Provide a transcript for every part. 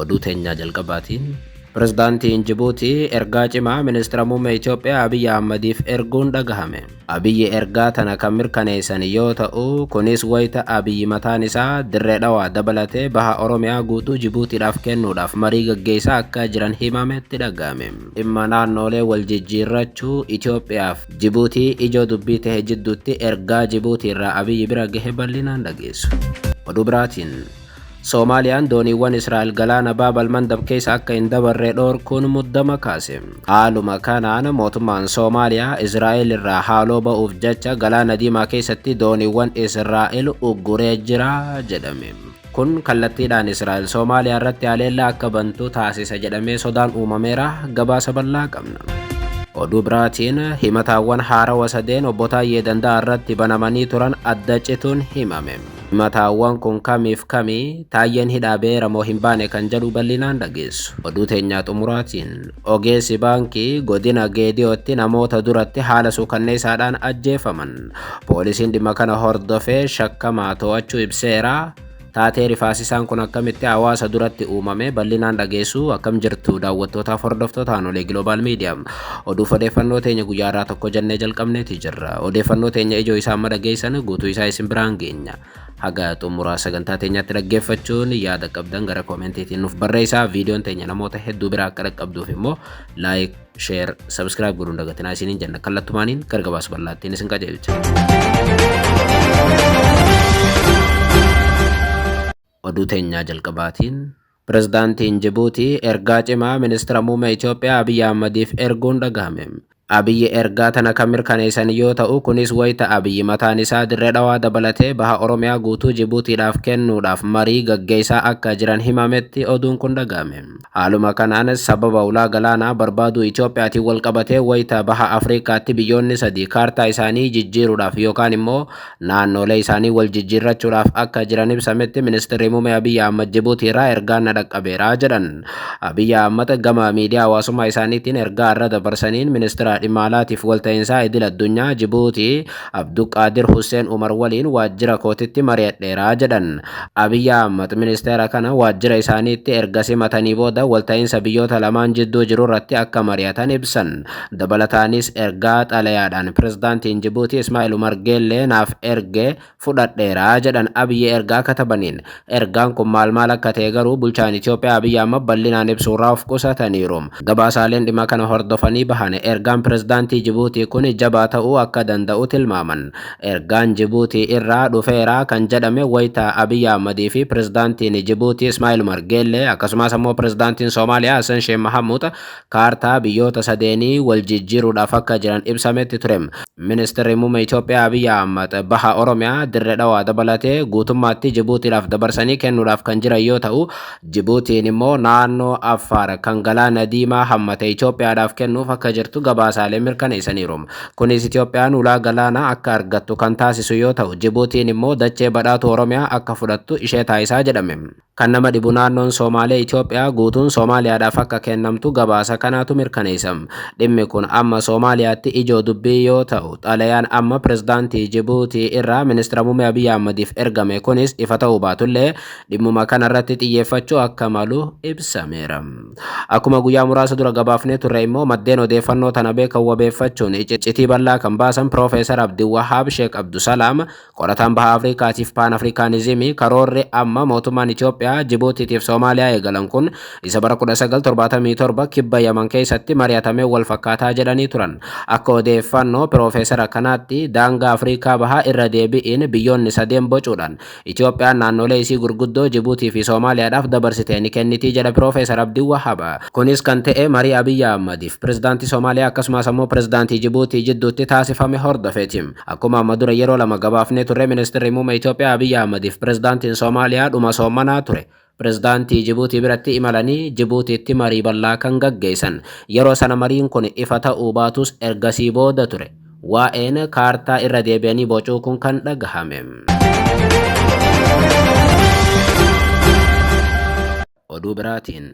Oduu teenyaa jalqabaatiin Pirezidaantiin Jibuutii ergaa cimaa ministira muummee Itoophiyaa Abiyyi Ahmadiif erguun dhagahame. Abiyyi ergaa tana kan mirkaneessan yoo ta'u, kunis wayita Abiyyi mataan isaa Dirree Dhawaa dabalatee baha Oromiyaa guutuu Jibuutiidhaaf kennuudhaaf marii gaggeessaa akka jiran himametti dhagahame. Dhimma naannoolee wal jijjiirrachuu Itoophiyaaf Jibuutii ijoo dubbii tahe jidduutti ergaa Jibuutiirraa Abiyyi bira gahe bal'inaan dhageessu. Oduu biraatiin Soomaaliyaan dooniiwwan Israa'el galaana Baab al-Mandab keessa akka hin dabarre dhoorkuun muddama kaase. Haaluma kanaan mootummaan Soomaaliyaa Israa'el irraa haaloo ba'uuf jecha galaana Diimaa keessatti dooniiwwan Israa'el ugguree jira jedhame. Kun kallattiidhaan Israa'el Soomaaliyaa irratti haleellaa akka bantu taasisa jedhamee sodaan uumameera. Gabaasa bal'aa qabna. Oduu biraatiin himataawwan haarawa sadeen obbo Taayyee Danda'aa irratti banamanii turan adda cituun himame. Himataawwan kun kamiif kami, Taayyeen hidhaa ba'eera moo hin baane kan jedhu bal'inaan dhageessu. Oduu teenyaa xumuraatiin ogeessi baankii godina Geediyootti namoota duratti haala suukanneessaadhaan ajjeefaman. Poolisiin dhimma kana hordofee shakkamaa to'achuu ibseera. Taatee rifaasisaan kun akkamitti hawaasa duratti uumame bal'inaan dhageessu. Akkam jirtu daawwattootaaf hordoftoota Aanolee Global Media. Oduuf odeeffannoo teenya guyyaa irraa tokko jennee jalqabneeti jirra. Odeeffannoo teenya ijoo isaa amma dhageessan guutuu isaa isin biraan geenya. Haga xumuraa sagantaa teenyaatti dhaggeeffachuun yaada qabdan gara koomentiitiin nuuf barreessaa. Viidiyoon teenya namoota hedduu bira akka dhaqqabduuf immoo like, share, subscribe godhuun dagatinaa isiniin jenna. Kallattumaaniin gara gabaasa bal'aattiin isin qajeelcha. Oduu teenyaa jalqabaatiin Pirezidaantiin Jibuutii ergaa cimaa ministira muummee Itoophiyaa Abiyyi Ahmadiif erguun dhagahame. Abiyyi ergaa tana kan mirkaneessan yoo ta'u, kunis wayita Abiyyi mataan isaa Dirree Dhawaa dabalatee baha Oromiyaa guutuu Jibuutiidhaaf kennuudhaaf marii gaggeessaa akka jiran himametti oduun kun dhagahame. Haaluma kanaan sababa ulaa galaanaa barbaaduu Itoophiyaatiin walqabatee wayita baha Afrikaatti biyyoonni sadii kaartaa isaanii jijjiiruudhaaf yookaan immoo naannoolee isaanii wal jijjiirrachuudhaaf akka jiran ibsametti Ministirri Muummee Abiyyi Ahmad Jibuutii irraa ergaan na dhaqqabeera jedhan. Abiyyi Ahmad gama miidiyaa hawaasummaa isaaniitiin ergaa irra dabarsaniin Ministira Dhimma Alaatiif Walta'iinsaa Idil Addunyaa Jibuutii Abduqaadir Husseen Umar waliin waajjira kootitti mari'adheera jedhan. Abiyyi Ahmad ministeera kana waajjira isaaniitti erga simatanii booda walta'iinsa biyyoota lamaan jidduu jirurratti akka mari'atan ibsan. Dabalataanis ergaa xalayaadhaan Pirezidaantiin Jibuutii Ismaa'il Umar Geellee naaf erge fudhadheera jedhan Abiyyi ergaa katabaniin. Ergaan kun maal maal akka ta'e garuu bulchaan Itoophiyaa Abiyyi Ahmad bal'inaan ibsuurraa of qusataniiru. Gabaasaaleen dhimma kana hordofanii bahan ergaan Pirezidaantii Jibuutii kun jabaa ta'uu akka danda'u tilmaaman. Ergaan Jibuutii irraa dhufeera kan jedhame wayita Abiy Ahmad fi Pirezidaantiin Jibuutii Ismaa'il Umar Geellee akkasumas ammoo Pirezidaantiin Soomaaliyaa Hassan Sheeh Mahamuud kaartaa biyyoota sadeenii wal jijjiiruudhaaf akka jiran ibsametti ture. Ministirri Muummee Itoophiyaa Abiy Ahmad Baha Oromiyaa Dirre Dhawaa dabalatee guutummaatti Jibuutiidhaaf dabarsanii kennuudhaaf kan jiran yoo ta'u, Jibuutiin immoo naannoo Affaar kan Galaana Diimaa hammate Itoophiyaadhaaf kennuuf akka jirtu gabaasaaleen mirkaneessaniiru. Kunis Itoophiyaan ulaa galaanaa akka argattu kan taasisu yoo ta'u, Jibuutiin immoo dachee badhaatuu Oromiyaa akka fudhattu ishee taasisaa jedhame. Kan nama dhibu naannoon Soomaalee Itoophiyaa guutuun Soomaaliyaadhaaf akka kennamtu gabaasa kanaatu mirkaneessa. Dhimmi kun amma Soomaaliyaatti ijoo dubbii yoo ta'u, xalayaan amma Pirezidaantii Jibuutii irraa Ministira Muummee Abiy Ahmadiif ergame kunis ifa ta'uu baatullee dhimmuma kanarratti xiyyeeffachuu akka malu ibsameera. Akkuma guyyaa muraasa dura gabaafnee turre immoo maddeen odeeffannoo tana beekan wabeeffachuun iccitii bal'aa kan baasan Piroofeesar Abdiwahaab Sheek Abdusalaam qorataan Baha Afrikaatiif Paan Afrikaanizimii karoorri amma mootummaan Itoophiyaa Jibuutiitiif Soomaaliyaa eegalan kun isa bara 1977 kibba Yaman keessatti mari'atamee wal fakkaataa jedhanii turan. Akka odeeffannoo Piroofeesara kanaatti daangaa Afrikaa Bahaa irra deebi'iin biyyoonni sadeen bocuudhaan Itoophiyaan naannolee isii gurguddoo Jibuutii fi Soomaaliyaadhaaf dabarsitee ni kenniti jedha Piroofeesar Abdiwahab. Kunis kan ta'e marii Abiyyi Ahmadiif Pirezidaantii Soomaaliyaa akkasumas ammoo Pirezidaantii Jibuutii jidduutti taasifame hordofeeti. Akkuma amma dura yeroo lama gabaafnee turre Ministirri Muummee Itoophiyaa Abiyyi Ahmadiif Pirezidaantiin Soomaaliyaa dhuma soommanaa ture. Pirezidaantii Jibuutii biratti imalanii Jibuutiitti marii bal'aa kan gaggeessan. Yeroo sana mariin kun ifa ta'uu baatus ergasii booda ture waa'een kaartaa irra deebi'anii bocuu kun kan dhagahame. Oduu biraatiin.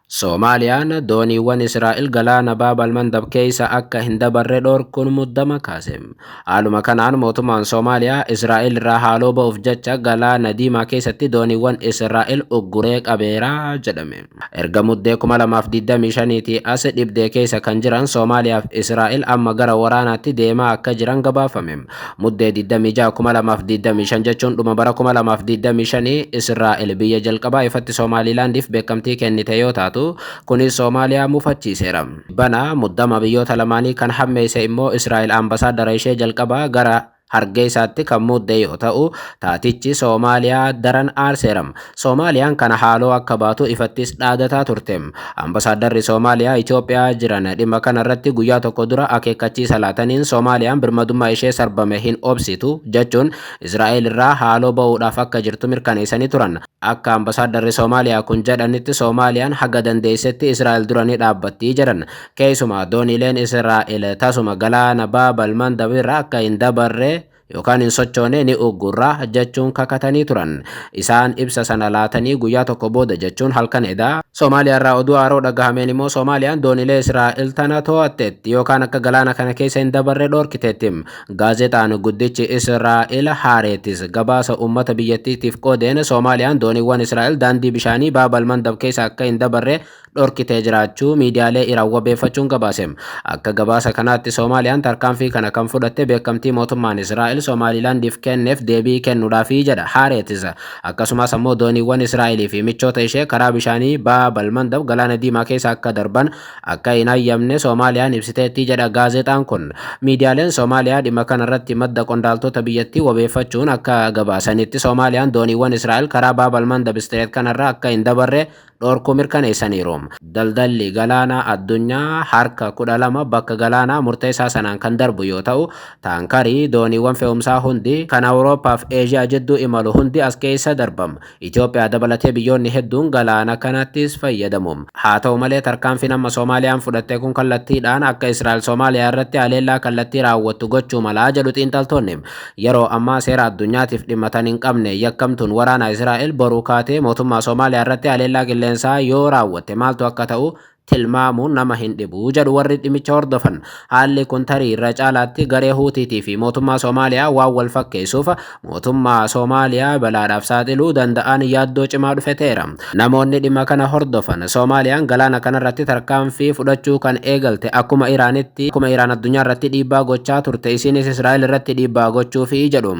Soomaaliyaan dooniiwwan Israa'el galaana Baab al-Mandab keessa akka hin dabarre dhorkuun muddama kaase. Haaluma kanaan mootummaan Soomaaliyaa Israa'el irraa haaloo ba'uuf jecha galaana Diimaa keessatti dooniiwwan Israa'el ugguree qabeera jedhame. Erga muddee 2025 as dhibdee keessa kan jiran Soomaaliyaa fi Israa'el amma gara waraanaatti deemaa akka jiran gabaafame. Muddee 26 2025 jechuun dhuma bara 2025 Israa'el biyya jalqabaa ifatti Soomaalilaandiif beekamtii kennite yoo taatu, kunis Soomaaliyaa mufachiiseera. Bana muddama biyyoota lamaanii kan hammeesse immoo Israa'el ambasaaddara ishee jalqabaa gara Hargeysaatti kan muudde yoo ta'u, taatichi Soomaaliyaa daran aarseera. Soomaaliyaan kana haaloo akka baatu ifattis dhaadataa turte. Ambasaadarri Soomaaliyaa Itoophiyaa jiran dhimma kana irratti guyyaa tokko dura akeekkachiisa laataniin Soomaaliyaan birmadummaa ishee sarbame hin obsitu jechuun Israa'el irraa haaloo ba'uudhaaf akka jirtu mirkaneessanii turan. Akka ambasaadarri Soomaaliyaa kun jedhanitti Soomaaliyaan haga dandeessetti Israa'el dura ni dhaabbatti jedhan. Keessumaa dooniileen Israa'el tasuma galaana Baab al-Mandab irra akka hin dabarre yookaan hin sochoone ni uggurra jechuun kakatanii turan. Isaan ibsa sana laatanii guyyaa tokko booda jechuun halkan edaa Soomaaliyaa irraa oduu haaroo dhagahameen immoo Soomaaliyaan dooniilee Israa'el tana to'atteetti yookaan akka galaana kana keessa hin dabarre dhorkiteetti. Gaazexaan guddichi Israa'el Haareetis gabaasa uummata biyyattiitiif qoodeen Soomaaliyaan dooniiwwan Israa'el daandii bishaanii Baab al-Mandab keessa akka hin dabarre dhorkitee jiraachuu miidiyaalee Iraan wabeeffachuun gabaase. Akka gabaasa kanaatti Soomaaliyaan tarkaanfii kana kan fudhatte beekamtii mootummaan Israa'el Soomaalilaandiif kenneef deebii kennuudhaafi jedha Haareetis. Akkasumas ammoo dooniiwwan Israa'elii fi michoota ishee karaa bishaanii Baab al-Mandab galaana Diimaa keessa akka darban akka hin hayyamne Soomaaliyaan ibsiteetti jedha gaazexaan kun. Miidiyaaleen Soomaaliyaa dhimma kanarratti madda qondaaltota biyyattii wabeeffachuun akka gabaasanitti Soomaaliyaan dooniiwwan Israa'el karaa Baab al-Mandab Strait kanarra akka hin dabarre dhorkuu mirkaneessaniiru. Daldalli galaanaa addunyaa harka 12 bakka galaanaa murteessaa sanaan kan darbu yoo ta'u, taankarii dooniiwwan fe'umsaa hundi kan Awurooppaa fi Eeshiyaa jidduu imalu hundi as keessa darbam. Itoophiyaa dabalatee biyyoonni hedduun galaana kanattis fayyadamu. Haa ta'u malee tarkaanfiin amma Soomaaliyaan fudhatte kun kallattiidhaan akka Israa'el Soomaaliyaa irratti haleellaa kallattii raawwattu gochuu malaa jedhu xiinxaltoonni. Yeroo ammaa seera addunyaatiif dhimmatan hin qabne yakkamtuun waraana Israa'el boruu kaatee mootummaa Soomaaliyaa irratti haleellaa qilleensaa yoo raawwatte maaltu akka ta'u tilmaamuun nama hin dhibu jedhu warri dhimmicha hordofan. Haalli kun tarii irra caalaatti garee Huutiitii fi mootummaa Soomaaliyaa waan wal fakkeessuuf mootummaa Soomaaliyaa balaadhaaf saaxiluu danda'an yaaddoo cimaa dhufe ta'eera. Namoonni dhimma kana hordofan Soomaaliyaan galaana kanarratti tarkaanfii fudhachuu kan eegalte akkuma Iraanitti akkuma Iraan addunyaa irratti dhiibbaa gochaa turte isinis Israa'el irratti dhiibbaa gochuufi jedhu.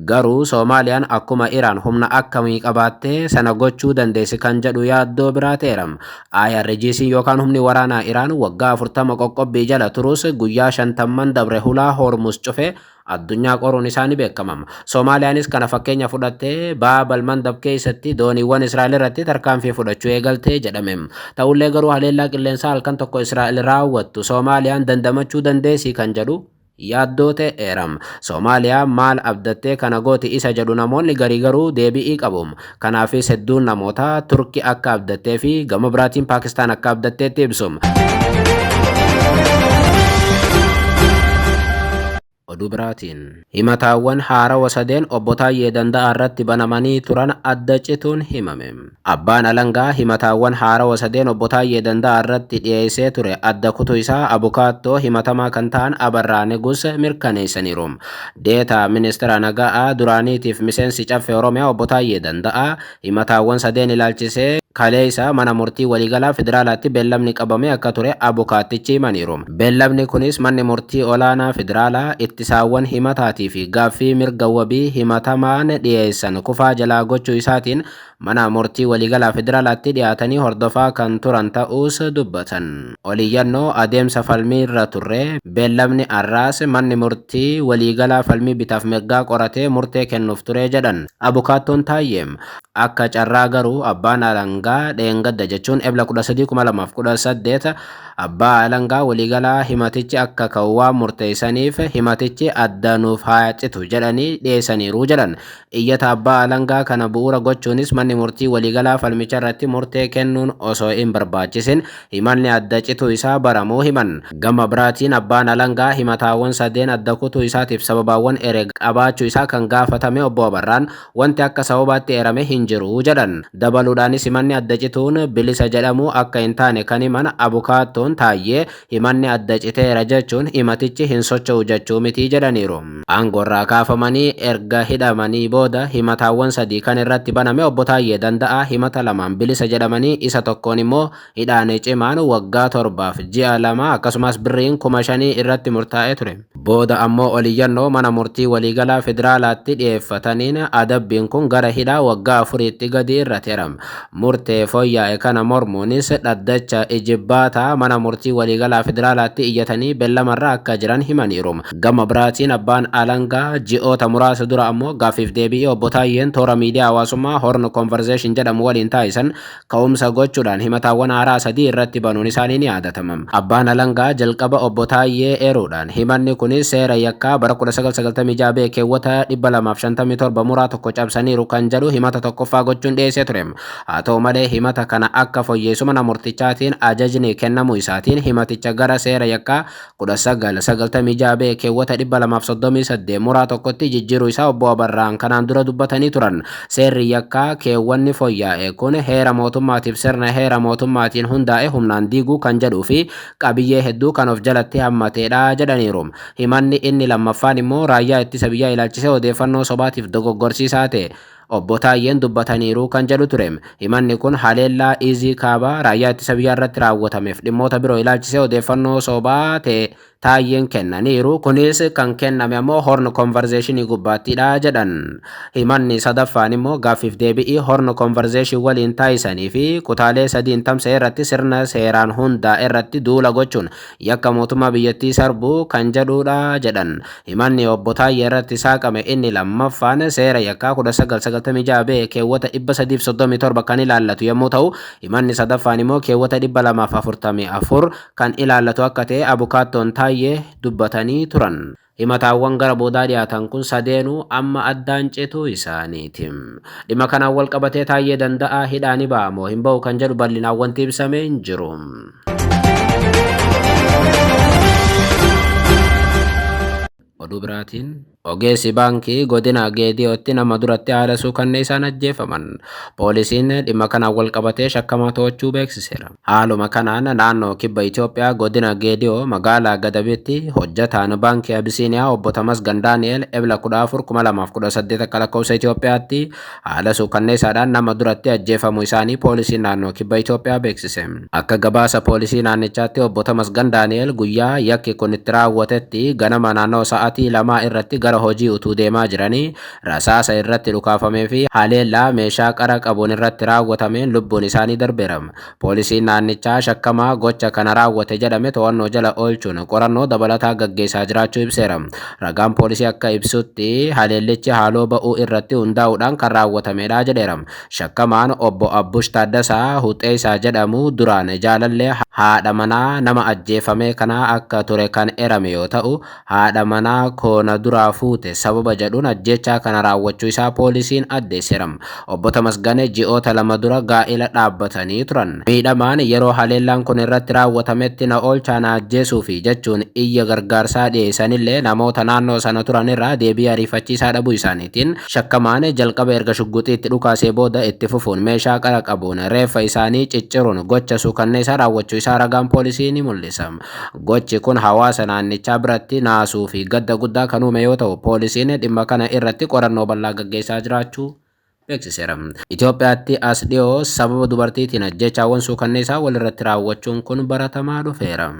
Garuu Soomaaliyaan akkuma Iraan humna akkamii qabaattee sana gochuu dandeessi kan jedhu yaaddoo biraa ta'eera. IRGC yookaan humni waraanaa Iraan waggaa 40 qoqqobbii jala turus guyyaa 50 dabre hulaa Hormuz cufe addunyaa qoruun isaa ni beekama. Soomaaliyaanis kana fakkeenya fudhattee Baab al-Mandab keessatti dooniiwwan Israa'el irratti tarkaanfii fudhachuu eegaltee jedhame. Ta'ullee garuu haleellaa qilleensaa halkan tokko Israa'el raawwattu Soomaaliyaan dandamachuu dandeessi kan jedhu yaaddoo ta'eera. Soomaaliyaa maal abdattee kana gooti isa jedhu namoonni garii garuu deebi'ii qabu. Kanaafis hedduun namoota Turki akka abdattee fi gama biraatiin Paakistaan akka abdatteetti ibsu. Oduu biraatiin himataawwan haarawa sadeen obbo Taayyee Danda'aa irratti banamanii turan adda cituun himame. Abbaan alangaa himataawwan haarawa sadeen obbo Taayyee Danda'aa irratti dhiyeessee ture adda kutuu isaa abukaattoo himatamaa kan ta'an Abarraa Nigus mirkaneessaniiru. Deetaa ministeera nagaa duraaniitiif miseensi caffee Oromiyaa obbo Taayyee Danda'aa himataawwan sadeen ilaalchisee kaleessa mana murtii waliigalaa federaalaatti beellamni qabamee akka ture abukaattichi himaniiru. Beellamni kunis manni murtii olaanaa federaalaa ittisaawwan himataatii fi gaaffii mirga wabii himatamaan dhiyeessan kufaa jalaa gochuu isaatiin mana murtii waliigalaa federaalaatti dhiyaatanii hordofaa kan turan ta'uus dubbatan. Oliyyannoo adeemsa falmii irra turre beellamni arraas manni murtii waliigalaa falmii bitaaf mirgaa qoratee murtee kennuuf ture jedhan. Abukaattoon Taayyeem akka carraa garuu abbaan alangaa dheengadda jechuun Ebla 13 2018 Abbaa alangaa waliigalaa himatichi akka ka'u waan murteessaniif himatichi adda nuuf haa citu jedhanii dhiyeessaniiru jedhan. Iyyata abbaa alangaa kana bu'uura gochuunis manni murtii waliigalaa falmicha irratti murtee kennuun osoo hin barbaachisin himanni adda cituu isaa baramuu himan. Gama biraatiin abbaan alangaa himataawwan sadeen adda kutuu isaatiif sababaawwan ere qabaachuu isaa kan gaafatame obbo Abarraan wanti akka sababaatti erame hin jiru jedhan. Dabaluudhaanis himanni adda cituun bilisa jedhamu akka hin taane kan himan abukaattoon Taayyee himanni adda citeera jechuun himatichi hin socho'u jechuu miti jedhaniiru. Aangoorraa kaafamanii erga hidhamanii booda himataawwan sadii kan irratti baname obbo Taayyee Danda'aa himata lamaan bilisa jedhamanii isa tokkoon immoo hidhaan cimaan waggaa 7 ji'a 2 akkasumas birriin 5,000 irratti murtaa'ee ture. Booda ammoo oliyyannoo mana murtii waliigalaa federaalaatti dhiyeeffataniin adabbiin kun gara hidhaa waggaa 4tti gadi irrateera. Murtee fooyya'e kana mormuunis dhaddacha ijibbaataa mana murtii waliigalaa federaalaatti iyyatanii beellamarra akka jiran himaniiru. Gama biraatiin abbaan alangaa ji'oota muraasa dura ammoo gaaffiif deebi'ee obbo Taayyeen toora miidiyaa hawaasummaa Horn Conversation jedhamu waliin taasisan ka'umsa gochuudhaan himataawwan haaraa 3 irratti banuun isaanii ni yaadatama. Abbaan alangaa jalqaba obbo Taayyee eeruudhaan himanni kunis seera yakkaa bara 1996 bee keewwata 257 muraa 1 cabsaniiru kan jedhu himata tokkoffaa gochuun dhiyeessee ture. Haa ta'u malee himata kana akka fooyyeessu mana murtichaatiin ajajni kennamuu isaatiin himaticha gara seera yakkaa 1996 bee keewwata 238 muraa 1tti jijjiiruu isaa obbo Abarraan kanaan dura dubbatanii turan. Seerri yakkaa keewwanni fooyya'e kun heera mootummaatiif sirna heera mootummaatiin hundaa'e humnaan diiguu kan jedhuu fi qabiyyee hedduu kan of jalatti hammateedha jedhaniiru. Himanni inni lammaffaan immoo raayyaa ittisa biyyaa ilaalchisee odeeffannoo sobaatiif dogoggorsiisaa ta'e obbo Taayyeen dubbataniiru kan jedhu ture. Himanni kun haleellaa Izii Kaabaa raayyaa ittisa biyyaa irratti raawwatameef dhimmoota biroo ilaalchisee odeeffannoo sobaa ta'e Taayyeen kennaniiru. Kunis kan kenname ammoo Horn Conversation gubbaattiidha jedhan. Himanni sadaffaan immoo gaaffiif deebi'ii Horn Conversation waliin taasisanii fi kutaalee 3 tamsa'e irratti sirna seeraan hundaa irratti duula gochuun yakka mootummaa biyyattii sarbuu kan jedhudha jedhan. Himanni obbo Taayyee irratti saaqame inni lammaffaan seera yakkaa 1996 bee keewwata 337 kan ilaallatu yommuu ta'u, himanni sadaffaan immoo keewwata 244 kan ilaallatu akka ta'e abukaattoon Taayyee dubbatanii turan. Himataawwan gara boodaa dhiyaatan kun sadeenuu amma addaan cituu isaaniiti. Dhimma kanaan wal qabatee Taayyee Danda'aa hidhaa ni ba'a moo hin ba'u kan jedhu bal'inaan wanti ibsame hin jiru. Oduu biraatiin ogeessi baankii godina Geediyootti nama duratti haala suukanneessaan ajjeefaman. Poolisiin dhimma kanaan wal qabatee shakkamaa to'achuu beeksiseera. Haaluma kanaan naannoo kibba Itoophiyaa godina Geediyoo magaalaa Gadabitti hojjetaan baankii Abisiiniyaa obbo Tamasgan Daani'el Ebla 14 2018 akka lakkoofsa Itoophiyaatti haala suukanneessaadhaan nama duratti ajjeefamuu isaanii poolisiin naannoo kibba Itoophiyaa beeksise. Akka gabaasa poolisii naannichaatti obbo Tamasgan Daani'el guyyaa yakki kun itti raawwatetti ganama naannoo sa'aatii 2 irratti gara hojii utuu deemaa jiranii rasaasa irratti dhukaafamee fi haleellaa meeshaa qara qabuun irratti raawwatameen lubbuun isaanii darbeera. Poolisiin naannichaa shakkamaa gocha kana raawwate jedhame to'annoo jala oolchuun qorannoo dabalataa gaggeessaa jiraachuu ibseera. Ragaan poolisii akka ibsutti haleellichi haaloo ba'uu irratti hundaa'uudhaan kan raawwatamedha jedheera. Shakkamaan obbo Abbush Taaddasaa Huxeessaa jedhamu duraan jaalallee haadha manaa nama ajjeefamee kanaa akka ture kan erame yoo ta'u, haadha manaa koo na duraa fuute sababa jedhuun ajjeechaa kana raawwachuu isaa poolisiin addeesseera. Obbo Tamasgane ji'oota 2 dura gaa'ila dhaabbatanii turan. Miidhamaan yeroo haleellaan kun irratti raawwatametti na oolchaa na ajjeesuufi jechuun iyya gargaarsaa dhiyeessanillee namoota naannoo sana turan irraa deebii ariifachiisaa dhabuu isaaniitiin shakkamaan jalqaba erga shugguxiitti dhukaasee booda itti fufuun meeshaa qara qabuun reeffa isaanii cicciruun gocha suukanneessaa raawwachuu isaa ragaan poolisii ni mul'isa. Gochi kun hawaasa naannichaa biratti naasuu fi gadda guddaa kan uume yoo ta'u, poolisiin dhimma kana irratti qorannoo bal'aa gaggeessaa jiraachuu beeksiseera. Itoophiyaatti as dhiyoo sababa dubartiitiin ajjeechaawwan suukanneessaa walirratti raawwachuun kun baratamaa dhufeera.